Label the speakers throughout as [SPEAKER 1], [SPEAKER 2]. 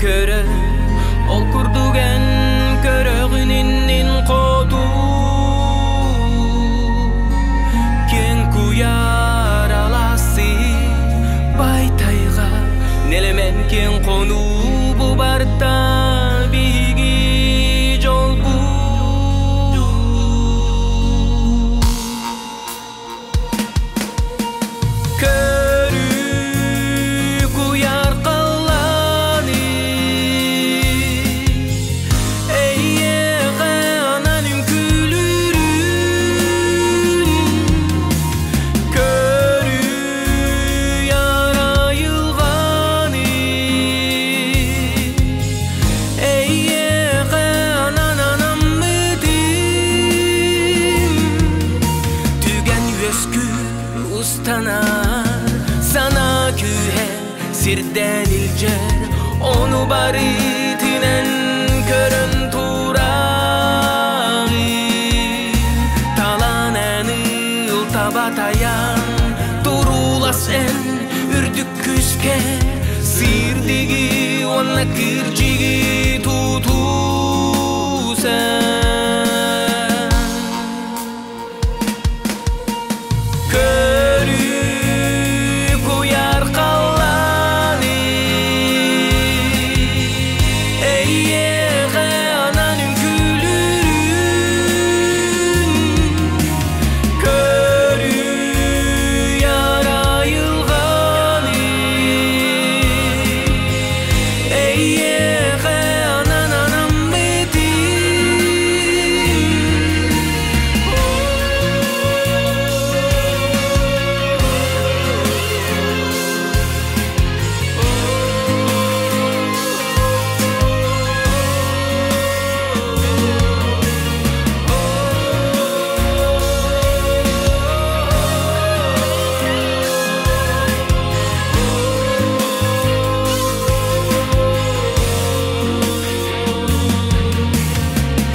[SPEAKER 1] көрөр, ол курдук эн көрөҕүн иннин хоту. Киэҥ куйаар алаасы бай тайҕа, нэлэмэн киэҥ хонуу бу барта биһиги дьолбут. Көрүү куйаар халлааны Эйиэхэ анан үҥкүүлүүрүн Көрүү айылҕаны Эйиэхэ анан анаммытым Түгэн үөскүүр устанар санаа күүһэ сирдээн илдьэр ону барытынан көрөн тураҕын талаан эн ыл таба тайан туруулас эн үрдүк күүскэ сиирдиги уонна кырдьыгы тутусан Көрүү куйаар халлааны Эйиэхэ анан үҥкүүлүүрүн Көрүү айылҕаны Эйиэхэ анан анаммытым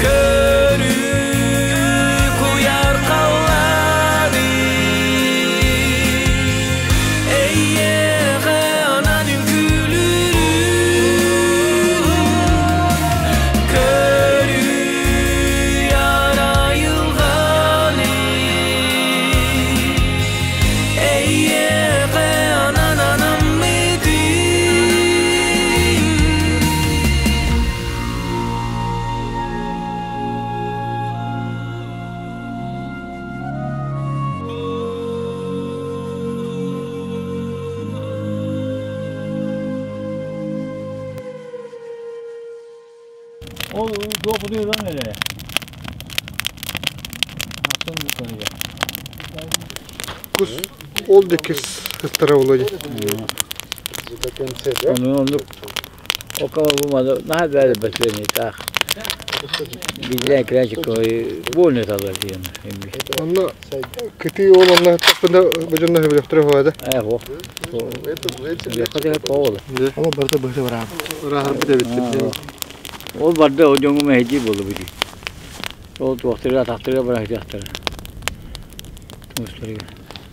[SPEAKER 1] Көрүү куйаар халлааны Эйиэхэ анан үҥкүүлүүрүн Көрүү айылҕаны Эйиэхэ анан анаммытым
[SPEAKER 2] Ол туох эрэ? Атын көрүө.
[SPEAKER 3] Кус ол дикис кыстара Володя.
[SPEAKER 2] Onu onu Около наһаа бэри бэслений таах. Билэн кирээчик буолны талар диэн.
[SPEAKER 3] Онно кытыы ол онно таппында божонно хөбөлөхтөрө хода.
[SPEAKER 2] Э хо. Бэхэ коол.
[SPEAKER 3] Ама барда быһы барам. Рахар бите битти.
[SPEAKER 2] Ол барда о дьоҥу мэһэйдии буолла бити. Ол туохтарга атахтарга бырахтахтара. Тумустарга.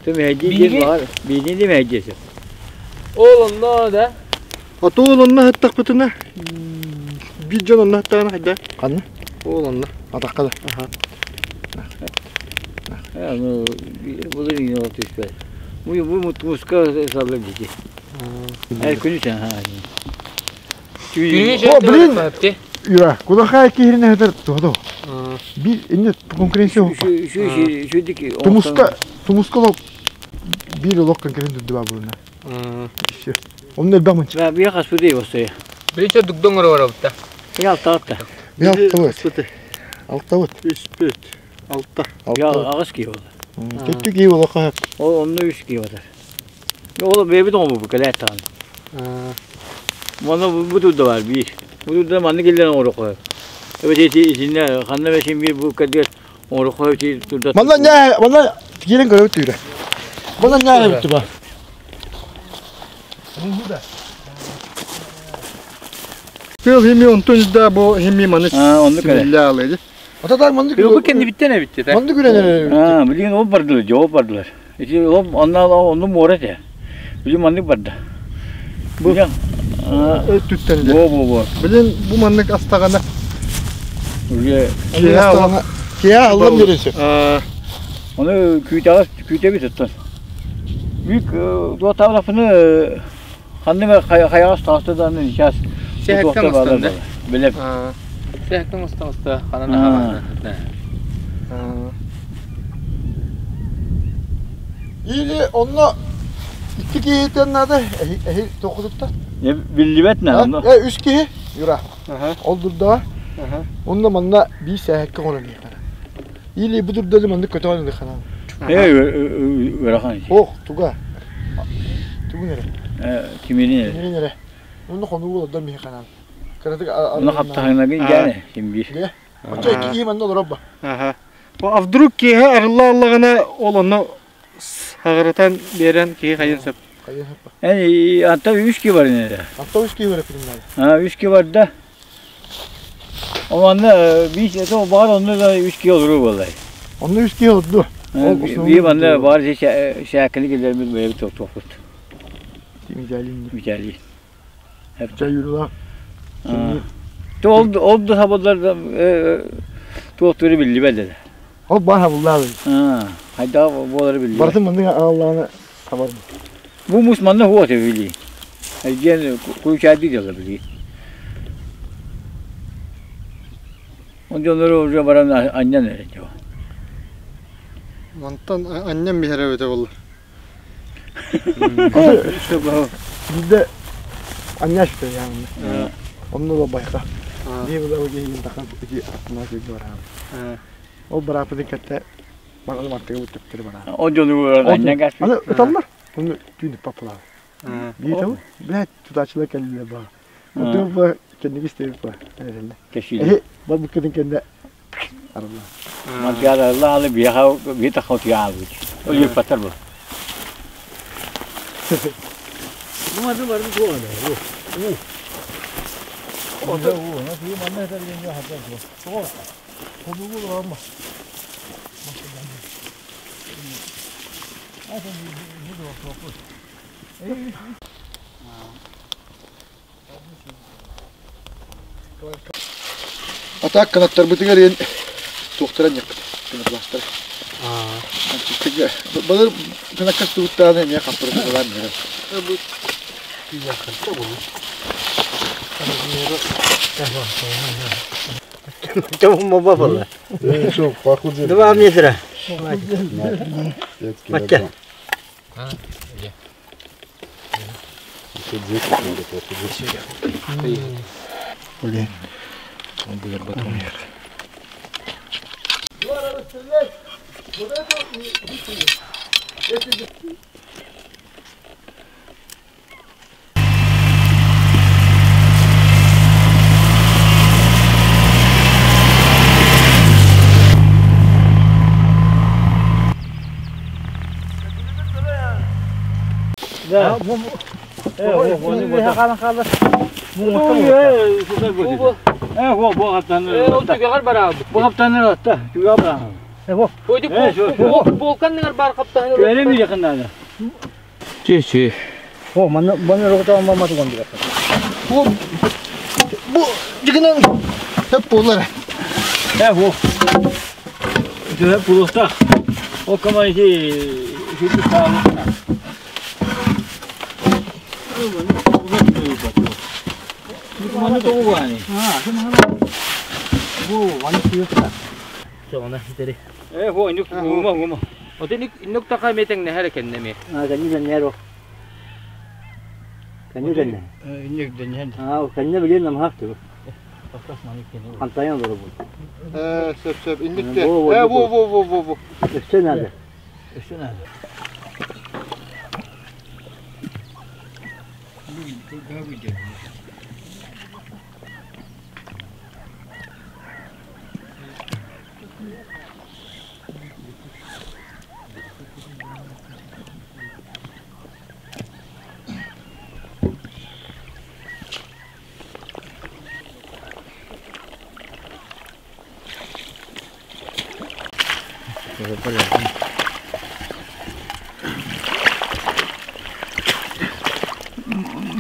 [SPEAKER 2] Ты мэһэйдии диэн баар, биини де мэһэйдиэсэ.
[SPEAKER 4] Ол онно да.
[SPEAKER 3] А то ол онно хаттахпытына бир дьон онно хаттаҕына хайда?
[SPEAKER 5] Ханна?
[SPEAKER 3] Ол онно.
[SPEAKER 5] Атахха да.
[SPEAKER 3] Аха.
[SPEAKER 2] Э, ну, булыр ол түспэт. Бу бу тумуска саллар дити. Э, күнү сен ха.
[SPEAKER 4] Күнү
[SPEAKER 5] О, блин! Юра, куда киһирine хатар туһа Bir инне конкуренция
[SPEAKER 2] Şu şu şu diki.
[SPEAKER 5] Тумуска тумуска лок бир лок конкурент дүбә булна. Иши. Онны элбәмын.
[SPEAKER 2] Ба бия хаспыды басты.
[SPEAKER 4] Биринче дугдоң ора барабытта.
[SPEAKER 2] Я алтаатта.
[SPEAKER 5] Би алтабыт. Алтабыт.
[SPEAKER 3] Үс бүт. Алта.
[SPEAKER 2] Я агыс ки болду.
[SPEAKER 5] Төттү ки болока.
[SPEAKER 2] О онну үч ки батар. Ол беби дому бу келет тагын. Мана бу да бар бир. Бу да маны келден ору коюп. Эбет эти итинне ханна бешин бир бу кадер ору коюп ти турда.
[SPEAKER 5] Мана ня, мана кирен көрөп түйрө. Мана ня битти ба.
[SPEAKER 3] Тыл хими онтон да бу хими маны
[SPEAKER 2] А, онну кэлэ.
[SPEAKER 3] симиллялы.
[SPEAKER 5] Ата так манды
[SPEAKER 4] Бу кенди биттен битти да.
[SPEAKER 5] Манды күрәнер.
[SPEAKER 2] А, билген ол бардылар, жооп бардылар. Ити ол анна онну море те. Билген манны барды. Бу
[SPEAKER 3] Өттүттэн
[SPEAKER 2] Бу бу бу.
[SPEAKER 3] Билин бу маннык астаҕына
[SPEAKER 2] Уже
[SPEAKER 3] киһи киһи аллам бересі.
[SPEAKER 2] Оны күүтэҕэ күүтэбит оттон. Бүк дуотаабыппыны ханнык хайаҕас таҕыста даҕаны сейчас
[SPEAKER 4] Сэһэттэн астан да?
[SPEAKER 2] Билем.
[SPEAKER 4] Сэһэттэн астан аста ханан аһаҕаһына.
[SPEAKER 5] Или онно икки киһитен надо, эһи тоқутутта.
[SPEAKER 2] Биллибэт на онно.
[SPEAKER 5] Э, үс киһи, Юра. Ол дурдаҕа. Онно манна биир сээһэккэ оҥорон иһэр. Или бу дурданы маннык көтөҕөн ылыхханан.
[SPEAKER 2] Э, ыарахан.
[SPEAKER 5] Ох, туга. Тугун эрэ.
[SPEAKER 2] Э, тимирин эрэ.
[SPEAKER 5] Тимирин эрэ. Онно хонуу олордон миһиханан. Кыратык
[SPEAKER 2] Онно хаптаһыҥнагын дьааны, син биир.
[SPEAKER 5] Оччо икки киһи манна олорор ба.
[SPEAKER 3] Аха. А вдруг киһи арылла аллаҕына ол онно саҕырытан биэрэн киһи хайын сөп.
[SPEAKER 5] Хайын сөп.
[SPEAKER 2] Эн антта үс киһи бар ини.
[SPEAKER 5] Антта үс киһи бар эппитин
[SPEAKER 2] А, үс киһи барда. Онно биир это баар онно да үс киһи олоруу буоллай.
[SPEAKER 5] Онно үс киһи олорду.
[SPEAKER 2] Биир манна баар сээккини киллэрбит бэйэбит тохтуохпут.
[SPEAKER 5] Митялин.
[SPEAKER 2] Митялин.
[SPEAKER 5] Чайырлаах.
[SPEAKER 2] Ол ол да сабыллар туохтуура биллибэт этэ.
[SPEAKER 5] Ол баар хабыллаабы.
[SPEAKER 2] Хайдах буолары биллибэт.
[SPEAKER 5] Барытын маннык ааллааны хабарым.
[SPEAKER 2] Бу мус манна хуот били. Диэн куючаадыы дьалла били. Он дьоннору уже баран анньан эрэ дьо.
[SPEAKER 3] Мантан анньан биһэрэ эбитэ буолла.
[SPEAKER 5] Биирдэ анньаашпыта яғны. Онно да байха. Дии була киһигин тахан ити аттына сүүрдэ бараабыт. Ол барааппытын кэтте баран мартыга бүттүктери бараабыт.
[SPEAKER 2] Ол дьону анньан каспит.
[SPEAKER 5] Аны ыталлар. Оны түүн паппалаабыт. Биир табы, блядь, тутаачылар кэллилэр баа. Онтугар ба кэнники истэбит ба.
[SPEAKER 2] Кэсиилэ.
[SPEAKER 5] Эһи барбыккытын кэннэ арылла.
[SPEAKER 2] Мантыга алы биэха биир тахха утуйа аалбыт. Ол үөппаттар бу.
[SPEAKER 5] А так канаттарбытыгар иэн туохтаран яппыт пенопластар. Балыр канакка тугуттааны эмиэ хаппырыталаан иһэр.
[SPEAKER 2] Два метра. Бачча.
[SPEAKER 5] Блин.
[SPEAKER 2] Да.
[SPEAKER 4] Ол түгэҕэр бараабыт.
[SPEAKER 2] Бу хаптаныр атта, түгэ бараабыт.
[SPEAKER 4] Ой, болканныгар бар хаптаһын.
[SPEAKER 2] Öyle mi yakınlarda?
[SPEAKER 4] Чэ-чэ.
[SPEAKER 2] О, манна манна рогота мама туган дигән.
[SPEAKER 5] Бу бу дигенен хеп булар.
[SPEAKER 2] Э, бу. Түһэ пулуста. О кама ити сүтү саалыкна. Маны тоҕу баани.
[SPEAKER 4] Бу ваны сүйөктө. Соңна хитери.
[SPEAKER 2] Э, бу инүк ума ума.
[SPEAKER 4] Оте иннук така метең нәһәр кеннеме.
[SPEAKER 6] А, канни неру. Канни дэнне.
[SPEAKER 2] Инүк дэнен.
[SPEAKER 6] А, канни билен нам хакты. Антаян дору бу.
[SPEAKER 3] Э, сөп сөп инникте.
[SPEAKER 6] Во, во,
[SPEAKER 3] Э,
[SPEAKER 6] во.
[SPEAKER 3] во во во во во.
[SPEAKER 6] Өссө надо.
[SPEAKER 2] Өссө надо.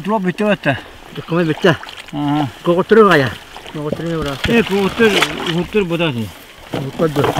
[SPEAKER 2] Туа бүтү атта.
[SPEAKER 6] Кымай бүтте. Коғыттыры қая. Коғыттыры бұрасы.
[SPEAKER 2] Э, кугуттар, угуттар бодасы.
[SPEAKER 6] Угуттар.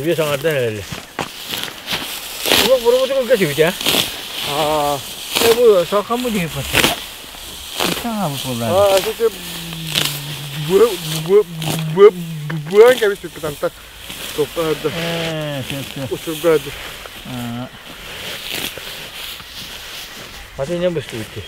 [SPEAKER 6] Үбе саңардан әлі. Бұл бұрын көші бит, а? Э, бу сақан бу деген патта. Саңа бу болар.
[SPEAKER 5] А, это бу бу бу бу кәбис бит Тоқтады.
[SPEAKER 2] Э, все, все.
[SPEAKER 5] Учургады.
[SPEAKER 2] Аты не бысты битти.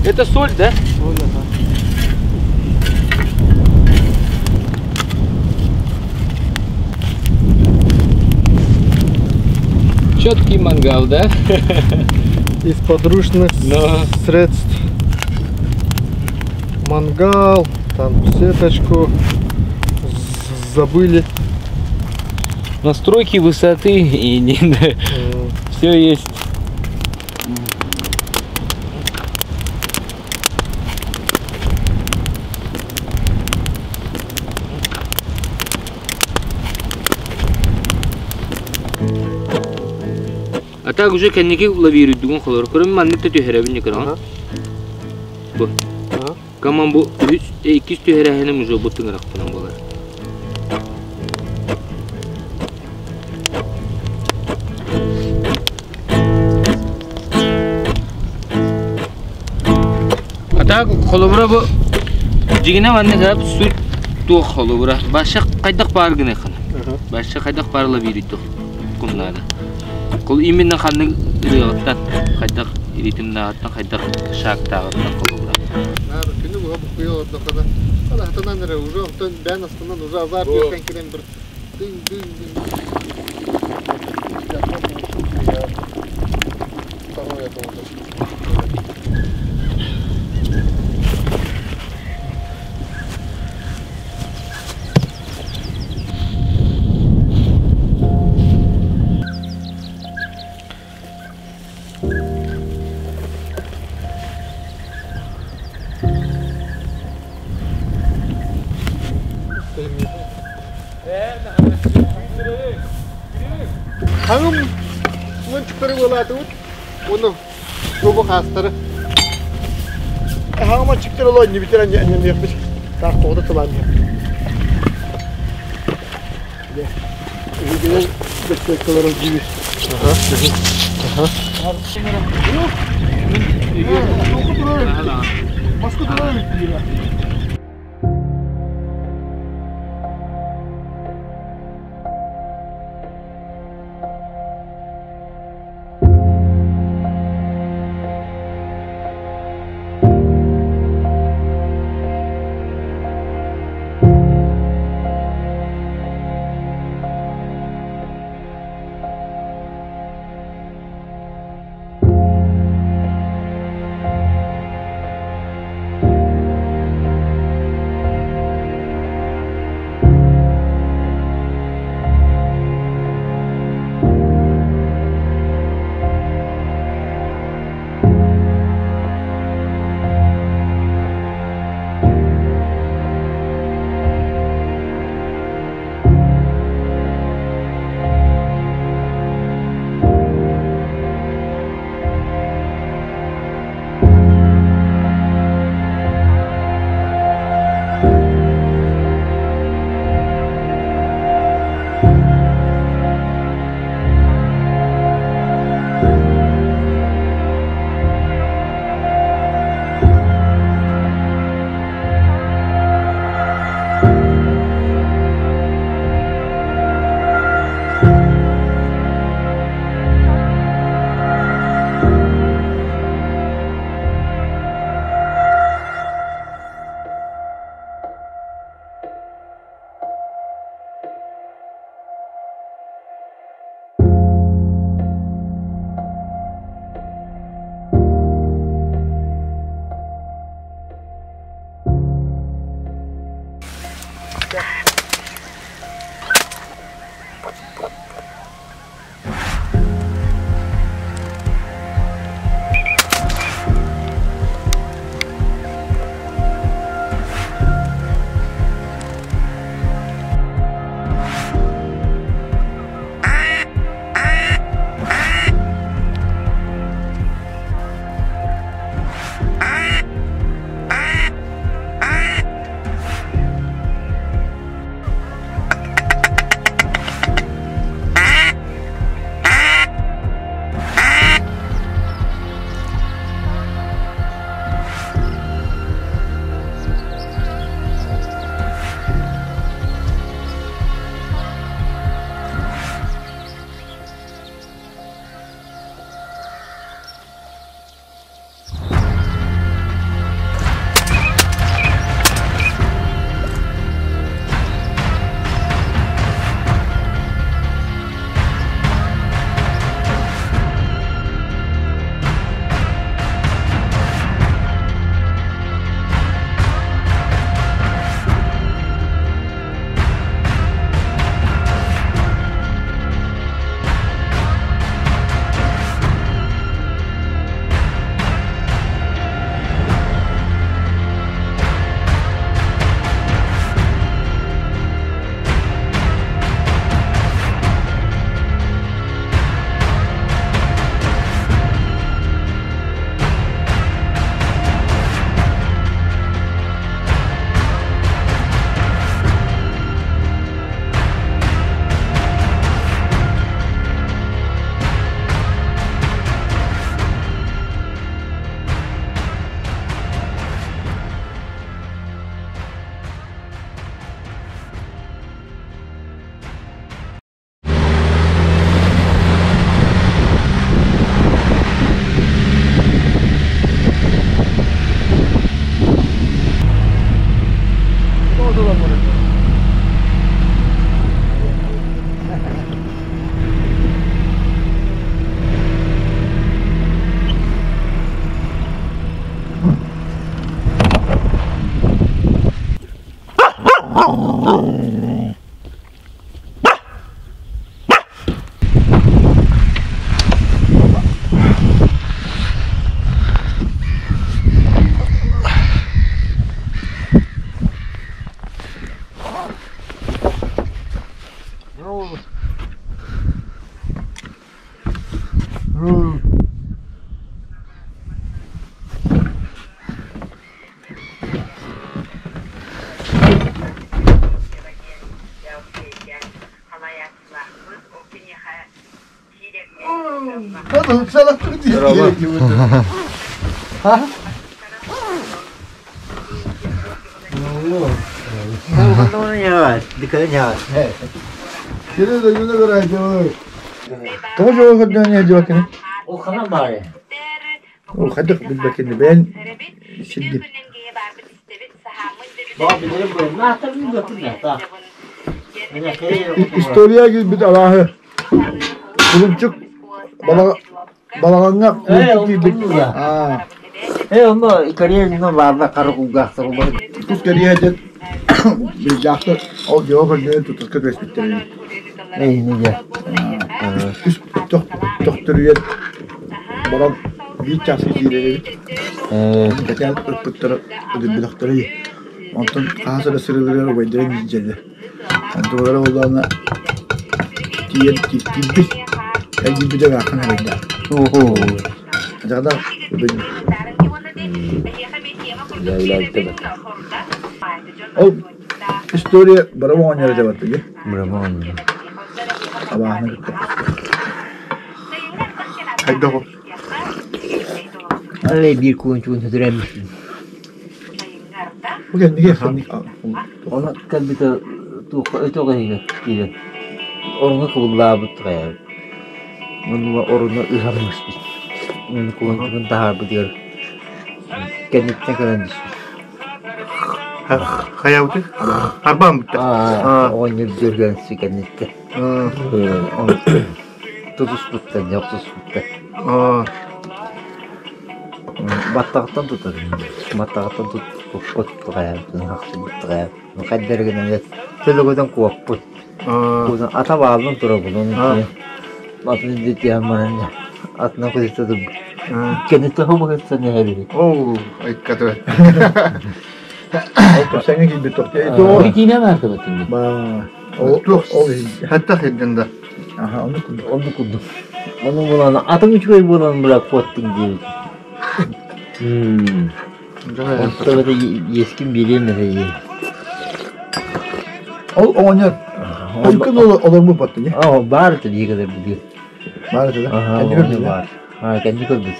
[SPEAKER 4] Это соль, да? Четкий мангал, да?
[SPEAKER 5] Из подручных
[SPEAKER 4] Но.
[SPEAKER 5] средств. Мангал, там сеточку забыли.
[SPEAKER 4] Настройки высоты и не, все есть. А так уже кэнники лавируйдугун холор. Көрөм маннык та түһэребин никыран. Бу. Каман бу 3 2 түһэрэһиним уже бу тыңыракпынан болар. А так холобура бу дьиҥинэ маннык ап суть туох холобура. Баша хайдах баар гыныаххын. Баша хайдах баар лавируйдух куннаада. Кол именно ханнык ырыаҕыттан хайдах ритмнааҕыттан хайдах шагтааҕыттан холобура.
[SPEAKER 5] Күнү буга букуя олордоххуна, хатанан эрэ уже онтон бээн астынан уже азар үөскэн кэлэн бір дың дың дың. Второй это уже. Хаҥым мынчыктары буолаатыбыт, уну рубу хаастары. Хаҥым чыктары олоо нибитер анньаныахпыт. Таах тоҕута тылаан Үйгенен бөттөккөлөр дьиби. Маска турар Тоҕо дьоҕо көрдөөн иһдьибэккин?
[SPEAKER 2] Ол ханан баары?
[SPEAKER 5] Ол хайдах билбэккин бэйэн сирдин. История киирбит алааһы Кулунчук балаҕаҥҥа кулунчук киирбит.
[SPEAKER 2] Э, онно Корея баарна хара кулгаахтар олор.
[SPEAKER 5] Тус Корея диэн билдьаахтар ол дьоҕо көрдөөн тутуска түбэспиттэр ини.
[SPEAKER 2] Эйинигэ.
[SPEAKER 5] Үс төхтөрүйэн баран биир чааска киирэр эбит. Кэтээн ыппыттара өлөрбөтөхтөрө Онтон хаһан эрэ сырыыларыгар убайдара илдьэллэр. Онтулара буоллаҕына тиийэн киирбит. Киирбитэ ыраахтан эрэйдээх. Дьаҕдар Ол история бырабы оҕонньор этэ барда дии.
[SPEAKER 4] Бырабы оҕонньор.
[SPEAKER 5] Абааһыны кытта. Хайдах ол?
[SPEAKER 2] Арай биир кулунчугун сүтүрэммит.
[SPEAKER 5] Бу кэнники ханнык
[SPEAKER 2] Ону кэлбитэ туохха өтөх иһигэр киирэн оруҥҥа кыбыллаабыт хайаабыт. Онуга оруна ыһан ыспыт. Уонна кулунчугун таһаарбытыгар кэнниттэн кэлэн түспүт.
[SPEAKER 3] Хайаабыты? Арбаан бүттэ.
[SPEAKER 2] Оҕонньор дьөргөн кэнниттэн. Тутуспуттар, дьэ охсуспуттар. Баттаҕыттан тутар. Баттаҕыттан туппут хайаабытын хахсыбыт хайаабытын хайдары гынан төлөгөтөн куоппут. Ата бааллан турабын оны атын илдьитиһэн баран атынан көтүтэ турбут. Кэнниттэн хомуһуттан эһэбит.
[SPEAKER 3] Оо, айккаты.
[SPEAKER 5] Кэпсээҥҥэ киирбит
[SPEAKER 4] Киинэ баар кыбытын.
[SPEAKER 5] Ба, ол ол
[SPEAKER 3] Хаттах ирден да.
[SPEAKER 5] Аха, оннук курдук.
[SPEAKER 2] Оннук курдук. Ону булан атым үчүгэй буолан быра куоттуҥ диэбит. Онто бата иэскин биэриэм этэ диэн.
[SPEAKER 5] Ол оҕонньор Ойкун олорбут батты не?
[SPEAKER 2] Оо, баар этэ дии кэлэр билигин.
[SPEAKER 5] Баар этэ да?
[SPEAKER 2] Аха,
[SPEAKER 5] Кэнни
[SPEAKER 2] оҕонньор
[SPEAKER 5] көрбүт
[SPEAKER 2] баар. Аа, кэнни көрбүт.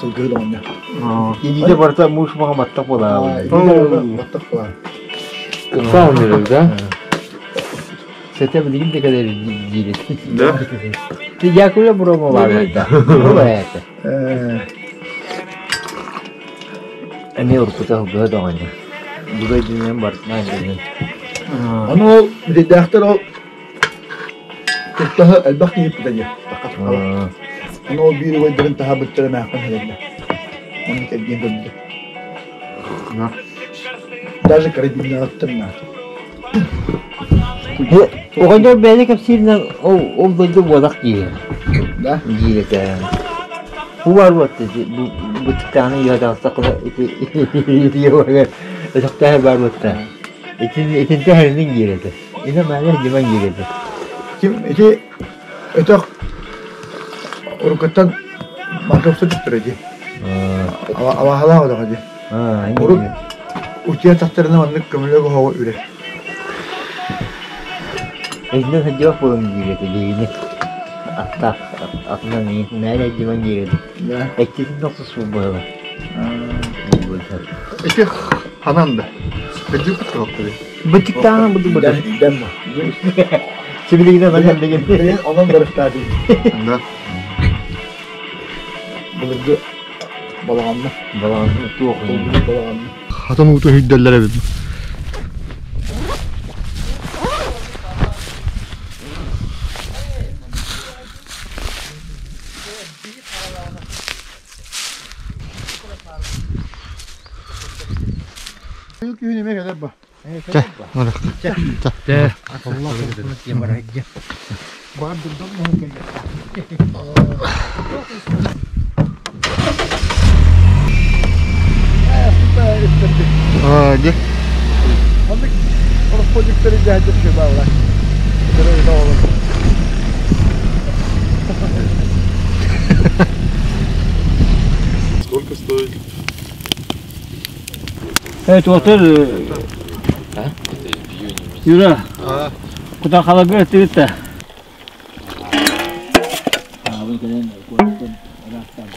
[SPEAKER 5] Сылгыһыт оҕонньор.
[SPEAKER 2] Илиитэ барыта муус маҕа баттах буолаабыт.
[SPEAKER 5] Баттах буолаа.
[SPEAKER 4] Ыкса оҕонньор да?
[SPEAKER 2] Сэтэ билигин да кэлэр диир.
[SPEAKER 3] Да?
[SPEAKER 2] Якуля Бурома баар да. Ол это. Эмиэ уруккута сылгыһа даҕаны. Бу дойдунан барытынан дэнэн.
[SPEAKER 5] Аны ол бүтэйдээхтэр ол туттаһы элбэх киһи иппитэ дии. Аны ол биир убайдарын таһаабыттара мээххин хэлэллэр. Оннук эргиэн көрбүтэ. Даже карабиннаҕыттан наада.
[SPEAKER 2] Оҕонньор бэйэтэ кэпсииринэн ол ол дойду буолах диир.
[SPEAKER 5] Да?
[SPEAKER 2] Диир этэ. Бу бар буотта бу бытыктааны үөһэ ити ити өтөхтөөх бар буотта. Итин итинтэ хэринин диир этэ. Ина маана диман диир этэ.
[SPEAKER 5] Ким ити өтөх уруккуттан мантан түптэрэ дии. Алаһалаах өтөх дии. Урут утуйа тахтарына маннык көмөлөөх оһоҕу үрэр.
[SPEAKER 2] Итинэн сылдьыбат буолан диир этэ биһигини. Аттаах атынан мээлэ диман диир этэ. Эттитин охсуспут буолар.
[SPEAKER 3] Ити ханан да. Кырдьык туохтуй.
[SPEAKER 2] Бытыктаана буду буду.
[SPEAKER 5] Дэм
[SPEAKER 2] Сибилигин онон кэллигин.
[SPEAKER 5] Онон барыктаатын.
[SPEAKER 3] Да.
[SPEAKER 5] Былыргы балаҕанна.
[SPEAKER 2] Балаҕанна туох
[SPEAKER 5] балаҕанна.
[SPEAKER 3] Хатан ууту өйдөллөр эбит.
[SPEAKER 5] Күһүн эмэ кэлэр ба.
[SPEAKER 3] Чэ,
[SPEAKER 2] Чэ.
[SPEAKER 4] Чэ.
[SPEAKER 5] Бар дурдам мөһүн
[SPEAKER 3] Аа, де.
[SPEAKER 5] Маннык оросподьуктары дьаһайдар үчүгэй бааллар.
[SPEAKER 6] Э, туохтар Юра, куда халага өттүбүт да. Аабын кэлэн куораттан ыраахтан.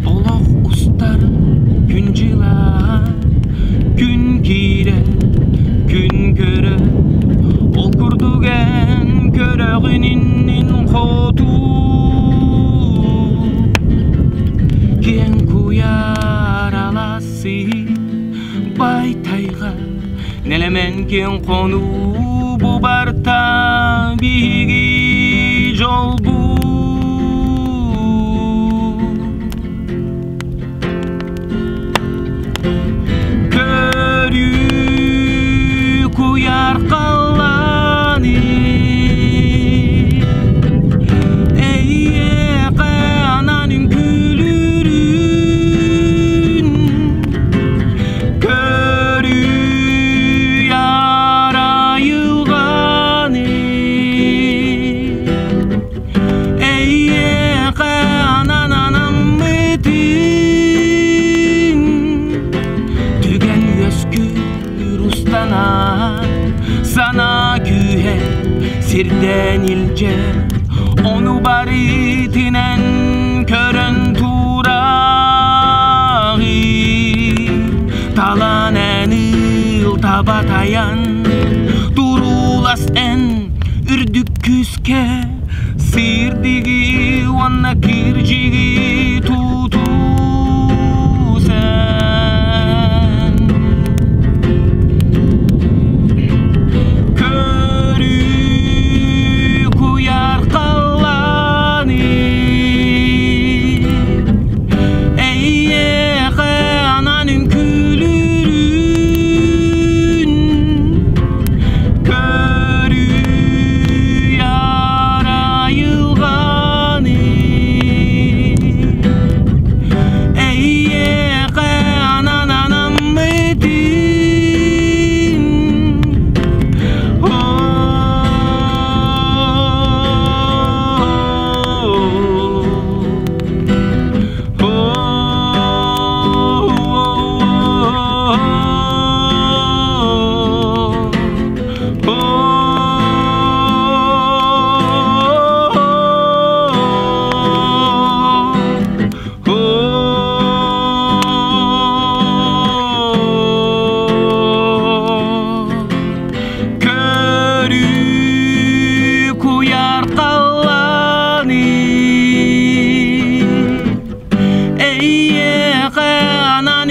[SPEAKER 1] Олох устар күн дьыла, күн киирэ, күн көрө, ол курдук эн көрөҕүн иннин хоту. Киэҥ куйаар аласы бай тайҕа, нэлэмэн киэҥ хонуу бу барта биһиги дьолбут. Көрүү куйаар халлааны эйиэхэ анаан үҥкүүлүүрүн көрүү арайылҕаны Эйиэхэ ананаммытын Түгэн үөскүүр устанар Санаа күүһэ сирдэн илдьэр Ону барытынан көрөн тураҕын Талан эн ыл таба тайан Туруулас эн үрдүк күүскэ Сирдиги уонна кирдьиги тутуу сэн Көрүү куйаар халлааны Эйиэхэ анаан үҥкүүлүүрүн Көрүү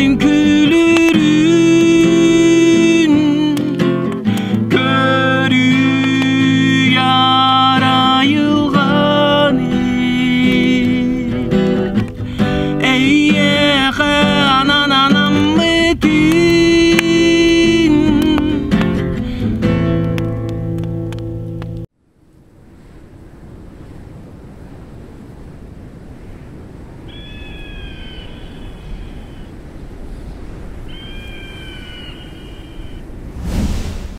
[SPEAKER 1] Үҥкүү.